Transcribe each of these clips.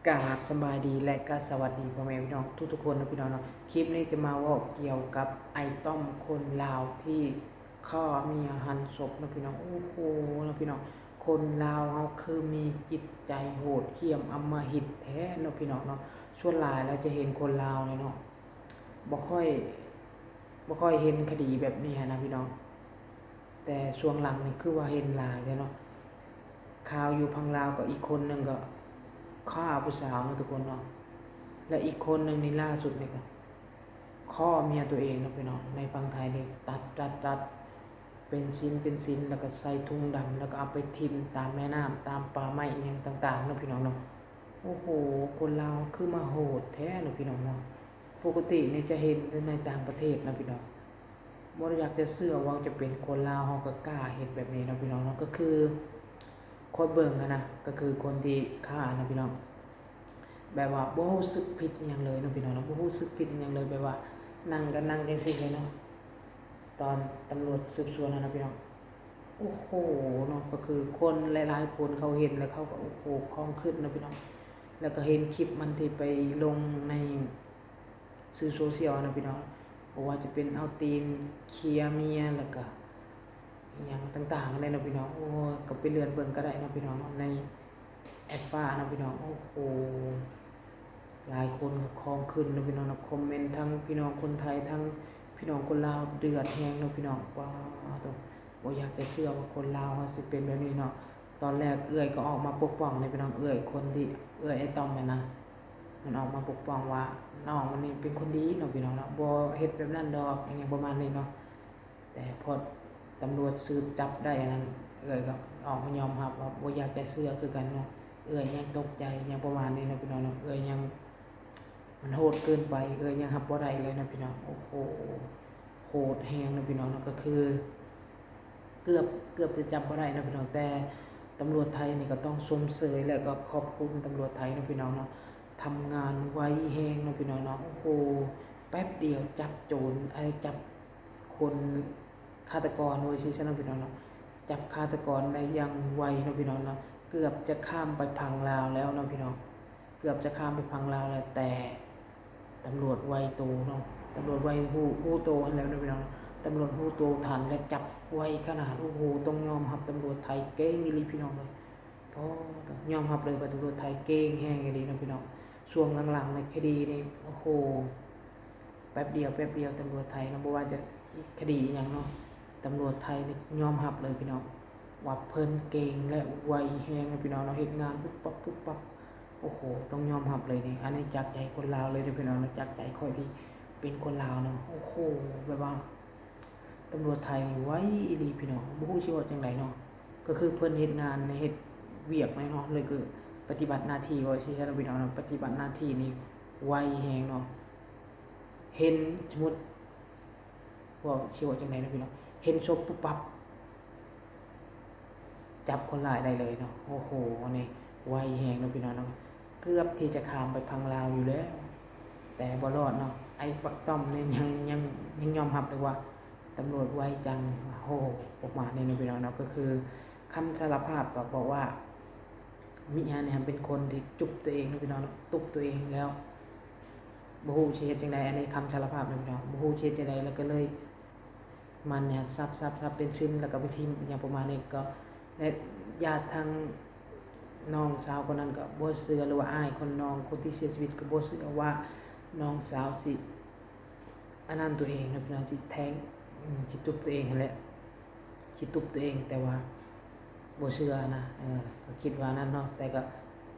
ກາບສະບາຍດີ ແລະ ກະສະຫວັດດີພໍ່ແມ່ພີ່ນ້ອງທຸກໆຄົນເນາະພີ່ນ້ອງເນາະ. ຄລິບນີ້ຈະມາເວົ້າກ່ຽວກັບໄອ້ຕ້ອມຄົນລາວທີ່ຂ້າເມຍຫັນສົບເນາະພີ່ນ້ອງ. ໂອ້ໂຫ ເນາະພີ່ນ້ອງ, ຄົນລາວເຮົາຄືມີຈິດໃຈໂຫດຫ້ຽມອຳມະຫິດແທ້ເນາະພີ່ນ້ອງເນາະ. ສ່ວນຫຼາຍແລ້ວຈະເຫັນຄົນລາວນີ້ເນາະ ບໍ່ຄ່ອຍ ບໍ່ຄ່ອຍເຫັນຄະດີແບບນີ້ຫັ້ນນະພີ່ນ້ອງ, ແຕ່ຊ່ວງຫຼັງນີ້ຄືວ່າເຫັນຫຼາຍແທ້ເນາະ. ຂ່າວຢູ່ຝັ່ງລາວກໍອີກຄົນໜຶ່ງກໍຂ້າຜູ້ສາວເນາະທຸກຄົນເນາະ, ແລະ ອີກຄົນໜຶ່ງນີ້ລ່າສຸດນີ້ກໍຂ້ອເມຍຕົວເອງເນາະພີ່ນ້ອງ. ໃນຝັ່ງໄທນີ້ຕັດ ຕັດ ຕັດເປັນຊິ້ນເປັນຊິ້ນ ແລ້ວກໍໃສ່ຖົງດຳ ແລ້ວກໍເອົາໄປຖິ້ມຕາມແມ່ນ້ຳ ຕາມປ່າໄມ້ອີ່ຫຍັງຕ່າງໆເນາະພີ່ນ້ອງເນາະ. ໂອ້ໂຫ ຄົນລາວຄືມາໂຫດແທ້ເນາະພີ່ນ້ອງເນາະ. ປົກກະຕິນີ້ຈະເຫັນແຕ່ໃນຕ່າງປະເທດເນາະພີ່ນ້ອງ. ບໍ່ຢາກຈະເຊື່ອວ່າຈະເປັນຄົນລາວເຮົາກໍກ້າເຮັດແບບນີ້ເນາະພີ່ນ້ອງເນາະ. ກໍຄືຂ້ອຍເບິ່ງຫັ້ນນະ ກໍຄືຄົນທີ່ຂ້ານະພີ່ນ້ອງ ແບບວ່າບໍ່ຮູ້ສຶກຜິດອີ່ຫຍັງເລີຍເນາະພີ່ນ້ອງເນາະ, ບໍ່ຮູ້ສຶກຜິດອີ່ຫຍັງເລີຍ. ແບບວ່ານັ່ງກໍນັ່ງຈັ່ງຊີ້ເລີຍເນາະ ຕອນຕຳຫຼວດສືບສວນຫັ້ນນະພີ່ນ້ອງ. ໂອ້ໂຫເນາະ, ກໍຄືຄົນຫຼາຍໆຄົນເຂົາເຫັນແລ້ວເຂົາກໍ ໂອ້ໂຫ ຂອງຂຶ້ນເນາະພີ່ນ້ອງ. ແລ້ວກໍເຫັນຄລິບມັນທີ່ໄປລົງໃນສື່ໂຊຊຽວນະພີ່ນ້ອງ, ບໍ່ວ່າຈະເປັນເອົາຕີນເຄຍເມຍ ແລ້ວກໍອີ່ຫຍັງຕ່າງໆຫັ້ນແຫຼະເນາະພີ່ນ້ອງ. ໂອ້ຍ ກໍໄປເລື່ອນເບິ່ງກໍໄດ້ເນາະພີ່ນ້ອງເນາະ ໃນແອັບຟ້າເນາະພີ່ນ້ອງ. ໂອ້ໂຫ ຫຼາຍຄົນກໍຂອງຂຶ້ນເນາະພີ່ນ້ອງເນາະ. ຄອມເມັນທັງພີ່ນ້ອງຄົນໄທ ທັງພີ່ນ້ອງຄົນລາວເດືອດແຮງເນາະພີ່ນ້ອງ. ປາໂຕ ບໍ່ຢາກຈະເຊື່ອວ່າຄົນລາວເຮົາຊິເປັນແບບນີ້ເນາະ. ຕອນແລກເອື້ອຍກໍອອກມາປົກປ້ອງເດ້ພີ່ນ້ອງ, ເອື້ອຍຄົນທີ່ ເອື້ອຍໄອ້ຕ້ອມຫັ້ນນະ ມັນອອກມາປົກປ້ອງວ່ານ້ອງມັນນີ້ເປັນຄົນດີເນາະພີ່ນ້ອງເນາະ, ບໍ່ເຮັດແບບນັ້ນດອກ ອີ່ຫຍັງປະມານນີ້ເນາະ. ແຕ່ພໍຕຳຫຼວດສືບຈັບໄດ້ອັນນັ້ນ ເອື້ອຍກໍອອກມາຍອມຮັບວ່າບໍ່ຢາກຈະເຊື່ອຄືກັນເນາະ, ເອື້ອຍຍັງຕົກໃຈຫຍັງປະມານນີ້ເນາະພີ່ນ້ອງເນາະ. ເອື້ອຍຍັງ ມັນໂຫດເກີນໄປ, ເອື້ອຍຍັງຮັບບໍ່ໄດ້ເລີຍເນາະພີ່ນ້ອງ. ໂອ້ໂຫ ໂຫດແຮງເນາະພີ່ນ້ອງເນາະ. ກໍຄືເກືອບ ເກືອບຈະຈັບບໍ່ໄດ້ເນາະພີ່ນ້ອງ, ແຕ່ຕຳຫຼວດໄທນີ້ກໍຕ້ອງຊົມເຊີຍ ແລະ ກໍຂອບຄຸນຕຳຫຼວດໄທເນາະພີ່ນ້ອງເນາະ, ທຳງານໄວແຮງເນາະພີ່ນ້ອງເນາະ. ໂອ້ໂຫ ແປັບດຽວຈັບໂຈນ ໄອ້ ຈັບຄົນ ຄາດຕະກອນ ວ່າຊີ້ຊະເນາະພີ່ນ້ອງເນາະ, ຈັບຄາດຕະກອນໄດ້ຢ່າງໄວເນາະພີ່ນ້ອງເນາະ. ເກືອບຈະຂ້າມໄປຝັ່ງລາວແລ້ວເນາະພີ່ນ້ອງ, ເກືອບຈະຂ້າມໄປຝັ່ງລາວແລ້ວ ແຕ່ຕຳຫຼວດໄວໂຕເນາະ, ຕຳຫຼວດໄວ ຮູ້ ຮູ້ໂຕຫັ້ນແລ້ວເນາະພີ່ນ້ອງເນາະ. ຕຳຫຼວດຮູ້ໂຕທັນ ແລະ ຈັບໄວຂະໜາດ, ໂອ້ໂຫ ຕ້ອງຍອມຮັບຕຳຫຼວດໄທເກັ່ງອີ່ຫຼີພີ່ນ້ອງເອີຍ. ພໍ ຕ້ອງຍອມຮັບເລີຍວ່າຕຳຫຼວດໄທເກັ່ງແຮງອີ່ຫຼີເນາະພີ່ນ້ອງ. ຊ່ວງຫຼັງໆໃນຄະດີນີ້ ໂອ້ໂຫ ແປັບດຽວ ແປັບດຽວຕຳຫຼວດໄທເນາະ, ບໍ່ວ່າຈະຄະດີອີ່ຫຍັງເນາະ, ຕຳຫຼວດໄທນີ້ຍອມຮັບເລີຍພີ່ນ້ອງ ວ່າເພິ່ນເກັ່ງ ແລະ ໄວແຮງເນາະພີ່ນ້ອງເນາະ, ເຮັດງານປຸບປັບ ປຸບປັບ. ໂອ້ໂຫ ຕ້ອງຍອມຮັບເລີຍນີ້, ອັນນີ້ຈາກໃຈຄົນລາວເລີຍເດີພີ່ນ້ອງເນາະ, ຈາກໃຈຂ້ອຍທີ່ເປັນຄົນລາວເນາະ. ໂອ້ໂຫ ແບບວ່າ ຕຳຫຼວດໄທນີ້ໄວອີ່ຫຼີພີ່ນ້ອງ, ບໍ່ຮູ້ຊິເວົ້າຈັ່ງໃດເນາະ. ກໍຄືເພິ່ນເຮັດງານ ເຮັດວຽກແນ່ເນາະ, ແລ້ວກໍປະຕິບັດໜ້າທີ່ ເວົ້າຊີ້ຊະເນາະພີ່ນ້ອງເນາະ, ປະຕິບັດໜ້າທີ່ນີ້ໄວແຮງເນາະ. ເຫັນ ສົມມຸດ ເວົ້າ ຊິເວົ້າຈັ່ງໃດເນາະພີ່ນ້ອງ, ເຫັນສົບປຸບປັບ ຈັບຄົນຮ້າຍໄດ້ເລີຍເນາະ. ໂອ້ໂຫ ອັນນີ້ໄວແຮງເນາະພີ່ນ້ອງເນາະ, ເກືອບທີ່ຈະຂ້າມໄປຝັ່ງລາວຢູ່ແລ້ວ ແຕ່ບໍ່ລອດເນາະ. ໄອ້ບັກຕ້ອມນີ້ຍັງ ຍັງ ຍັງຍອມຮັບເລີຍວ່າຕຳຫຼວດໄວຈັງ. ໂອ້ໂຫ ປະມານນີ້ເນາະພີ່ນ້ອງເນາະ. ກໍຄືຄຳສາລະພາບກໍບອກວ່າ ມິຍານີ້ເປັນຄົນທີ່ຈຸບຕົວເອງເນາະພີ່ນ້ອງເນາະ, ຕຸບຕົວເອງແລ້ວ ບໍ່ຮູ້ຊິເຮັດຈັ່ງໃດ. ອັນນີ້ຄຳສາລະພາບເນາະພີ່ນ້ອງ, ບໍ່ຮູ້ຊິເຮັດຈັ່ງໃດ ແລ້ວກໍເລີຍ ມັນນີ້ສັບໆໆເປັນຊິ້ນ ແລ້ວກໍໄປຖິ້ມ ຫຍັງປະມານນີ້. ກໍ ແລະ ຍາດທາງນ້ອງສາວຄົນນັ້ນກໍບໍ່ເຊື່ອ ຫຼືວ່າອ້າຍຄົນນ້ອງຄົນທີ່ເສຍຊີວິດກໍບໍ່ເຊື່ອວ່ານ້ອງສາວຊິ ອັນນັ້ນຕົວເອງເນາະພີ່ນ້ອງ, ຊິແທງ ອາ ຊິຕຸບຕົວເອງຫັ້ນແຫຼະ, ຊິຕຸບຕົວເອງ ແຕ່ວ່າບໍ່ເຊື່ອນະ. ເອີ ກໍຄິດວ່ານັ້ນເນາະ, ແຕ່ກໍ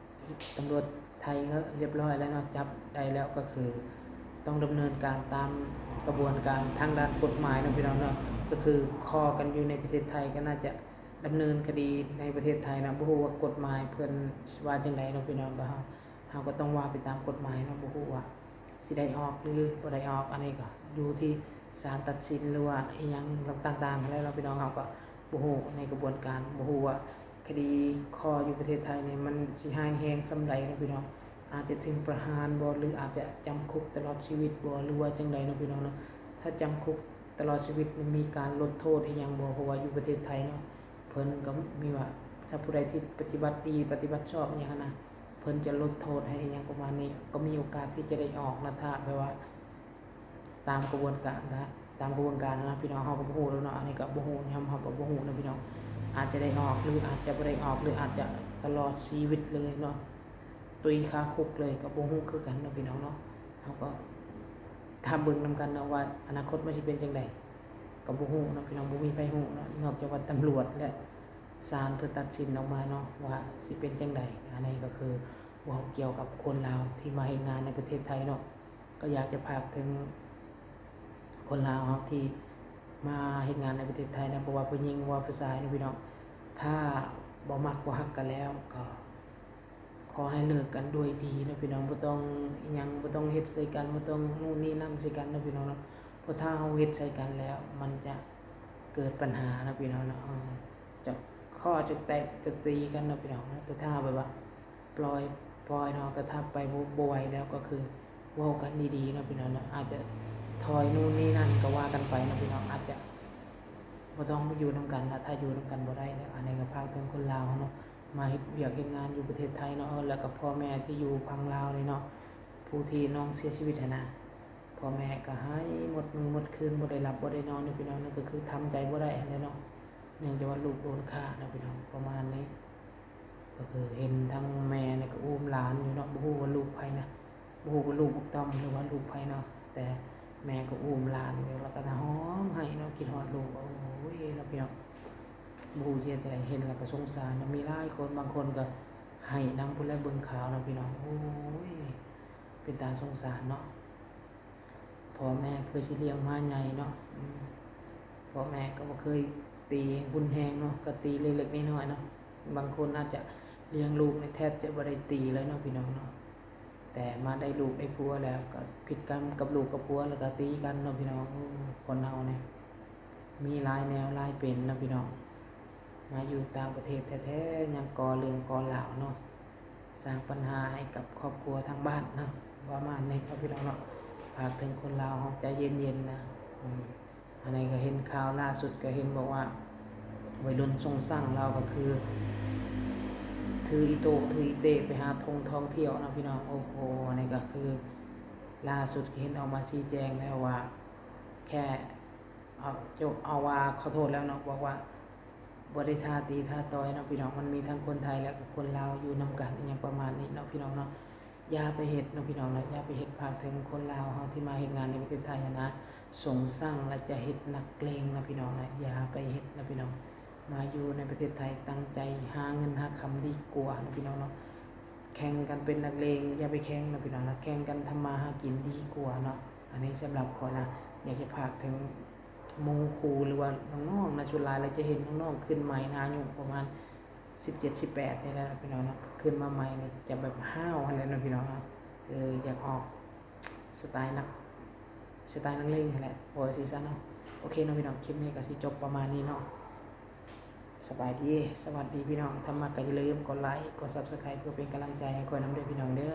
ຕຳຫຼວດໄທກໍລຽບຮ້ອຍແລ້ວເນາະ, ຈັບໄດ້ແລ້ວກໍຄືຕ້ອງດຳເນີນການຕາມກະບວນການທາງດ້ານກົດໝາຍເນາະພີ່ນ້ອງເນາະ. ກໍຄືຂໍກັນຢູ່ໃນປະເທດໄທ ກໍໜ້າຈະດຳເນີນຄະດີໃນປະເທດໄທເນາະ. ບໍ່ຮູ້ວ່າກົດໝາຍເພິ່ນຊິວ່າຈັ່ງໃດເນາະພີ່ນ້ອງ, ກໍເຮົາ ເຮົາກໍຕ້ອງວ່າໄປຕາມກົດໝາຍເນາະ, ບໍ່ຮູ້ວ່າ ຊິໄດ້ອອກ ຫຼື ບໍ່ໄດ້ອອກ, ອັນນີ້ກໍຢູ່ທີ່ສານຕັດສິນ ຫຼືວ່າອີ່ຫຍັງຕ່າງໆຫັ້ນແຫຼະເນາະພີ່ນ້ອງ. ເຮົາກໍບໍ່ຮູ້ໃນກະບວນການ, ບໍ່ຮູ້ວ່າຄະດີຂໍຢູ່ປະເທດໄທນີ້ ມັນຊິຮ້າຍແຮງສ່ຳໃດເນາະພີ່ນ້ອງ, ອາດຈະຖືກປະຫານບໍ່ ຫຼື ອາດຈະຈຳຄຸກຕະຫຼອດຊີວິດບໍ່ ຫຼືວ່າຈັ່ງໃດເນາະພີ່ນ້ອງເນາະ. ຖ້າຈຳຄຸກຕະຫຼອດຊີວິດນີ້ ມີການລົດໂທດອີ່ຫຍັງບໍ່? ເພາະວ່າຢູ່ປະເທດໄທເນາະ ເພິ່ນກໍມີວ່າ ຖ້າຜູ້ໃດທີ່ປະຕິບັດດີ ປະຕິບັດຊອບອີ່ຫຍັງຫັ້ນນະ, ເພິ່ນ พิ่ນຈະລົດໂທດໃຫ້ອີ່ຫຍັງປະມານນີ້ ກໍມີໂອກາດທີ່ຈະໄດ້ອອກນະ ຖ້າແບບວ່າຕາມກະບວນການນະ ຕາມກະບວນການນະ ພີ່ນ້ອງ. ເຮົາກໍບໍ່ຮູ້ແລ້ວເນາະ ອັນນີ້ກໍບໍ່ຮູ້ ຍອມຮັບວ່າບໍ່ຮູ້ນະພີ່ນ້ອງ. ອາດຈະໄດ້ອອກ ຫຼືອາດຈະບໍ່ໄດ້ອອກ ຫຼືອາດຈະຕະຫຼອດຊີວິດເລີຍເນາະ ຕຸຍຄາຄຸກເລີຍ ກໍບໍ່ຮູ້ຄືກັນເນາະພີ່ນ້ອງເນາະ. ເຮົາກໍຖ້າເບິ່ງນຳກັນເນາະວ່າອະນາຄົດມັນຊິເປັນຈັ່ງໃດ ກໍບໍ່ຮູ້ເນາະພີ່ນ້ອງ ບໍ່ມີໃຜຮູ້ເນາະ ນອກຈາກວ່າຕຳຫຼວດ ແລະ ສານເພິ່ນຕັດສິນອອກມາເນາະ ວ່າຊິເປັນຈັ່ງໃດ. ອັນນີ້ກໍຄືເວົ້າກ່ຽວກັບຄົນລາວທີ່ມາເຮັດງານໃນປະເທດໄທເນາະ ກໍຢາກຈະຝາກເຖິງຄົນລາວເຮົາທີ່ມາເຮັດງານໃນປະເທດໄທນະ ບໍ່ວ່າຜູ້ຍິງ ບໍ່ວ່າຜູ້ຊາຍເນາະພີ່ນ້ອງ. ຖ້າບໍ່ມັກບໍ່ຮັກກັນແລ້ວ ກໍຂໍໃຫ້ເລີກກັນດ້ວຍດີເນາະພີ່ນ້ອງ ບໍ່ຕ້ອງອີ່ຫຍັງ ບໍ່ຕ້ອງເຮັດໃສ່ກັນ ບໍ່ຕ້ອງໂນ່ນນີ້ນັ້ນໃສ່ກັນເນາະພີ່ນ້ອງເນາະ. ເພາະຖ້າເຮົາເຮັດໃສ່ກັນແລ້ວ ມັນຈະເກີດບັນຫາເນາະພີ່ນ້ອງເນາະ ເອີ ຈະຂໍ້ຈະແຕກຈະຕີກັນເນາະພີ່ນ້ອງເນາະ. ແຕ່ຖ້າແບບວ່າ ປ່ອຍ ປ່ອຍເນາະ ກະທັບໄປ ບໍ່ ບໍ່ໄຫວແລ້ວ ກໍຄືເວົ້າກັນດີໆເນາະພີ່ນ້ອງເນາະ. ອາດຈະຖອຍໂນ່ນນີ້ນັ້ນກໍວ່າກັນໄປເນາະພີ່ນ້ອງ ອາດຈະບໍ່ຕ້ອງຢູ່ນຳກັນລະ ຖ້າຢູ່ນຳກັນບໍ່ໄດ້ແລ້ວ. ອັນນີ້ກໍຝາກເຖິງຄົນລາວເຮົາເນາະ ມາເຮັດວຽກເຮັດງານຢູ່ປະເທດໄທເນາະ ແລ້ວກໍພໍ່ແມ່ທີ່ຢູ່ຝັ່ງລາວນີ້ເນາະ ຜູ້ທີ່ນ້ອງເສຍຊີວິດຫັ້ນນະ ພໍ່ແມ່ກໍໄຫ້ໝົດມື້ໝົດຄືນ ບໍ່ໄດ້ຫຼັບບໍ່ໄດ້ນອນເນາະພີ່ນ້ອງເນາະ ກໍຄືທຳໃຈບໍ່ໄດ້ຫັ້ນແຫຼະເນາະ ເນື່ອງຈາກວ່າລູກໂດນຂ້າເນາະພີ່ນ້ອງ ປະມານນີ້. ກໍຄືເຫັນທັງແມ່ນີ້ກໍອຸ້ມຫຼານຢູ່ເນາະ ບໍ່ຮູ້ວ່າລູກໃຜນະ ບໍ່ຮູ້ວ່າລູກບັກຕ້ອມ ຫຼືວ່າລູກໃຜເນາະ ແຕ່ແມ່ກໍອຸ້ມຫຼານຢູ່ ແລ້ວກໍຮ້ອງໄຫ້ເນາະ ຄິດຮອດລູກ ໂອ້ຍເນາະພີ່ນ້ອງ ບໍ່ຮູ້ຊິເຮັດຈັ່ງໃດ ເຫັນແລ້ວກໍສົງສານເນາະ. ມີຫຼາຍຄົນ ບາງຄົນກໍໄຫ້ນຳພຸ້ນແຫຼະ ເບິ່ງຂ່າວເນາະພີ່ນ້ອງ ໂອ້ຍ ເປັນຕາສົງສານເນາະ. ພໍ່ແມ່ເພື່ອຊິລ້ຽງມາໃຫຍ່ເນາະ ອືມ ພໍ່ແມ່ກໍບໍ່ເຄີຍຕີຮຸນແຮງເນາະ ກໍຕີເລັກໆນ້ອຍໆເນາະ. ບາງຄົນອາດຈະລ້ຽງລູກນີ້ແທບຈະບໍ່ໄດ້ຕີເລີຍເນາະພີ່ນ້ອງເນາະ ແຕ່ມາໄດ້ລູກໄດ້ຜົວແລ້ວ ກໍຜິດກັນກັບລູກກັບຜົວ ແລ້ວກໍຕີກັນເນາະພີ່ນ້ອງ. ໂອ້ ຄົນເຮົານີ້ມີຫຼາຍແນວຫຼາຍເປັນເນາະພີ່ນ້ອງ. ມາຢູ່ຕ່າງປະເທດແທ້ໆ ຍັງກໍ່ເລື່ອງກໍ່ລາວເນາະ ສ້າງບັນຫາໃຫ້ກັບຄອບຄົວທາງບ້ານເນາະ ປະມານນີ້ເນາະພີ່ນ້ອງເນາະ. ຝາກເຖິງຄົນລາວເຮົາໃຈເຢັນໆນະ ອືມ ອັນນີ້ກໍເຫັນຂ່າວລ່າສຸດ ກໍເຫັນບອກວ່າໄວລຸ້ນຊົງຊັງລາວກໍຄືຖືອີໂຕ້ຖືອີເຕ້ໄປຫາທົ່ງທ່ອງທ່ຽວເນາະພີ່ນ້ອງ. ໂອ້ໂຫ ອັນນີ້ກໍຄືລ່າສຸດເຫັນອອກມາຊີ້ແຈງແລ້ວວ່າ ແຄ່ ເອົາ ເຈົ້າ ເອົາວ່າຂໍໂທດແລ້ວເນາະ ບອກວ່າບໍ່ໄດ້ທ້າຕີທ້າຕ່ອຍເນາະພີ່ນ້ອງ. ມັນມີທັງຄົນໄທ ແລະ ກໍຄົນລາວຢູ່ນຳກັນ ອີ່ຫຍັງປະມານນີ້ເນາະພີ່ນ້ອງເນາະ. ຢ່າໄປເຮັດເນາະພີ່ນ້ອງເນາະ ຢ່າໄປເຮັດ. ຝາກເຖິງຄົນລາວເຮົາທີ່ມາເຮັດງານໃນປະເທດໄທຫັ້ນນະ ຊົງຊັງແລ້ວຈະເຮັດນັກເລງນະພີ່ນ້ອງນະ ຢ່າໄປເຮັດນະພີ່ນ້ອງ. ມາຢູ່ໃນປະເທດໄທ ຕັ້ງໃຈຫາເງິນຫາຄຳດີກວ່າເນາະພີ່ນ້ອງເນາະ. ແຂ່ງກັນເປັນນັກເລງ ຢ່າໄປແຂ່ງເນາະພີ່ນ້ອງເນາະ ແຂ່ງກັນທຳມາຫາກິນດີກວ່າເນາະ. ອັນນີ້ສຳລັບຂ້ອຍນະ ຢາກຈະຝາກເຖິງໝູ່ຄູ່ ຫຼືວ່ານ້ອງໆນະ ສ່ວນຫຼາຍແລ້ວຈະເຫັນນ້ອງໆຂຶ້ນໃໝ່ນະ ອາຍຸປະມານສິບເຈັດ ສິບແປດນີ້ແຫຼະເນາະພີ່ນ້ອງເນາະ ຂຶ້ນມາໃໝ່ນີ້ຈະແບບຫ້າວຫັ້ນແຫຼະເນາະພີ່ນ້ອງເນາະ. ເອີ ຢາກອອກສະໄຕລ໌ນັກ ສະໄຕລ໌ນັກເລງຫັ້ນແຫຼະ ເວົ້າຈັ່ງຊີ້ຊະເນາະ. ໂອເຄເນາະພີ່ນ້ອງ ຄລິບນີ້ກໍຊິຈົບປະມານນີ້ເນາະ. ສະບາຍດີ ສະຫວັດດີພີ່ນ້ອງ. ຖ້າມັກກໍຢ່າລືມກົດໄລ ກົດ Subscribe ເພື່ອເປັນກຳລັງໃຈໃຫ້ຂ້ອຍນຳເດີພີ່ນ້ອງເດີ.